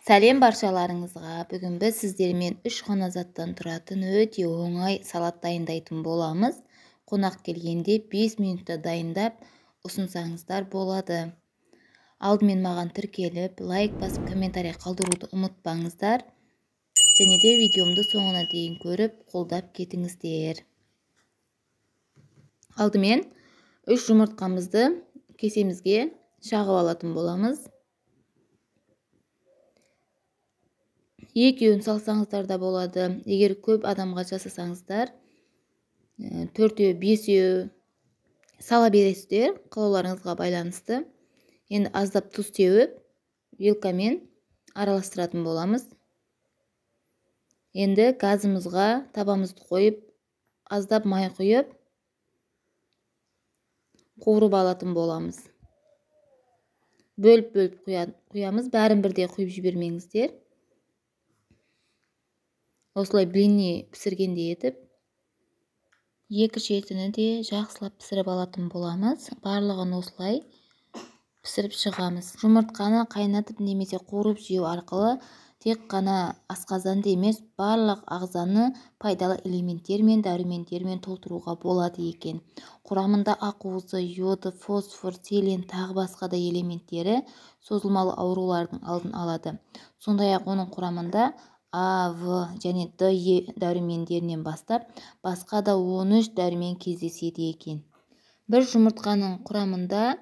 Сәлем баршаларыңызға. Бүгін біз сіздермен 3 ғана заттан тұратын өте оңай салат дайындайтын боламыз. Қонақ келгенде 5 минутта дайындап ұсынсаңыздар болады. Алдымен маған тіркеліп, лайк басып, комментарий қалдыруды ұмытпаңыздар. Және де видеомды соңына дейін көріп, қолдап кетіңіздер. Алдымен 3 жұмыртқамызды кесемізге шағып алатын боламыз. Екеуін салсаңыздар да болады. Егер көп адамға жасасаңыздар, 4-еу, 5-еу сала бересіздер, қалауларыңызға байланысты. Енді аздап тұз теуіп, вилкамен араластыратын боламыз. Енді газымызға табамызды қойып, аздап май құйып, қуырып алатын боламыз. Бөліп-бөліп құямыз, бәрін бірдей құйып жібермеңіздер. Осылай блинни пісіргендей етіп, екі шетіні де жақсылап пісіріп алатын боламыз. Барлығын осылай пісіріп шығамыз. Жұмыртқаны қайнатып немесе қуырып жеу арқылы тек қана асқазанды емес, барлық ағзаны пайдалы элементтер мен дәрумендермен толтыруға болады екен. Құрамында ақуызы, йоды, фосфор, селен, тағы басқа да элементтері созылмалы аурулардың алдын алады. Сондай-ақ оның құрамында А, В және Д, Е дәрумендерінен бастап, басқа да 13 дәрумен кездеседі екен. Бір жұмыртқаның құрамында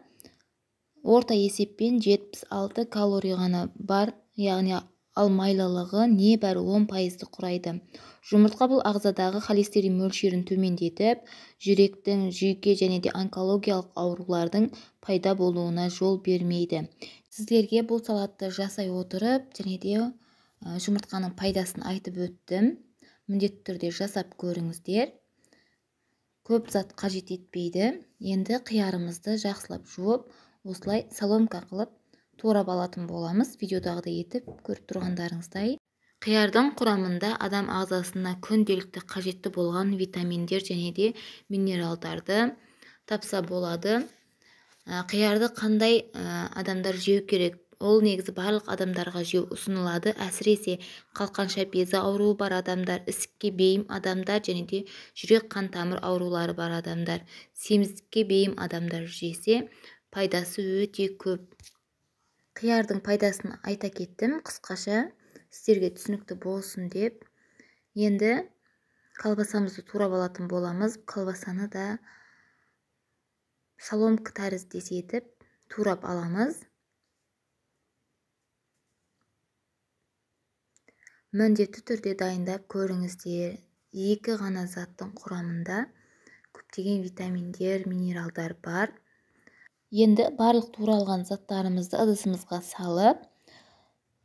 орта есеппен 76 калорий ғана бар, яғни ал майлылығы небәрі 10%-ды құрайды. Жұмыртқа бұл ағзадағы холестерин мөлшерін төмендетіп, жүректің, жүйке және де онкологиялық аурулардың пайда болуына жол бермейді. Сіздерге бұл салатты жасай отырып, және де жұмыртқаның пайдасын айтып өттім. Міндетті түрде жасап көріңіздер. Көп зат қажет етпейді. Енді қиярымызды жақсылап жуып, осылай соломка қылып турап алатын боламыз. Видеодағыдай етіп көріп тұрғандарыңыздай. Қиярдың құрамында адам ағзасына күнделікті қажетті болған витаминдер және де минералдарды тапса болады. Қиярды қандай адамдар жеу керек? Ол негізі барлық адамдарға жеу ұсынылады. Әсіресе қалқанша безі ауруы бар адамдар, ісікке бейім адамдар және де жүрек қан тамыр аурулары бар адамдар, семіздікке бейім адамдар жесе пайдасы өте көп. Қиярдың пайдасын айта кеттім, қысқаша сіздерге түсінікті болсын деп. Енді колбасамызды турап алатын боламыз. Колбасаны да соломка тәріздес етіп турап аламыз. Міндетті түрде дайындап көріңіздер. Екі ғана заттың құрамында көптеген витаминдер, минералдар бар. Енді барлық туралған заттарымызды ыдысымызға салып,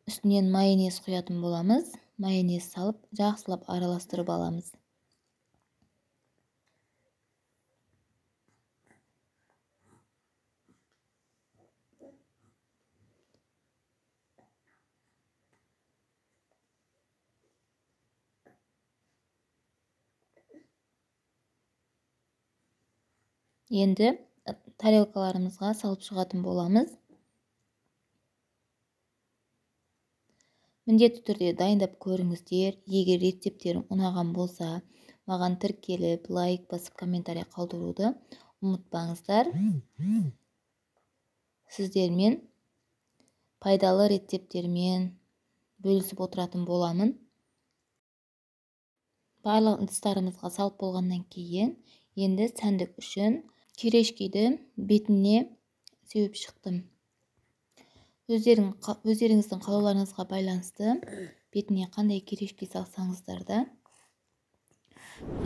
үстінен майонез құятын боламыз. Майонез салып, жақсылап араластырып аламыз. Енді тарелкаларымызға салып шығатын боламыз. Міндетті түрде дайындап көріңіздер. Егер рецепттерім ұнаған болса, маған тіркеліп, лайк басып, комментарий қалдыруды ұмытпаңыздар. Сіздермен пайдалы рецепттермен бөлісіп отыратын боламын. Барлық ыдыстарымызға салып болғаннан кейін, енді сәндік үшін кирешкиді бетіне сеуіп шықтым. Өздеріңіздің қалауларыңызға байланысты бетіне қандай кирешки салсаңыздар да.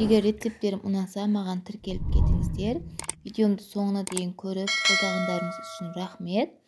Егер рецепттерім ұнаса, маған тіркеліп кетіңіздер. Видеомды соңына дейін көріп, қолдағандарыңыз үшін рахмет.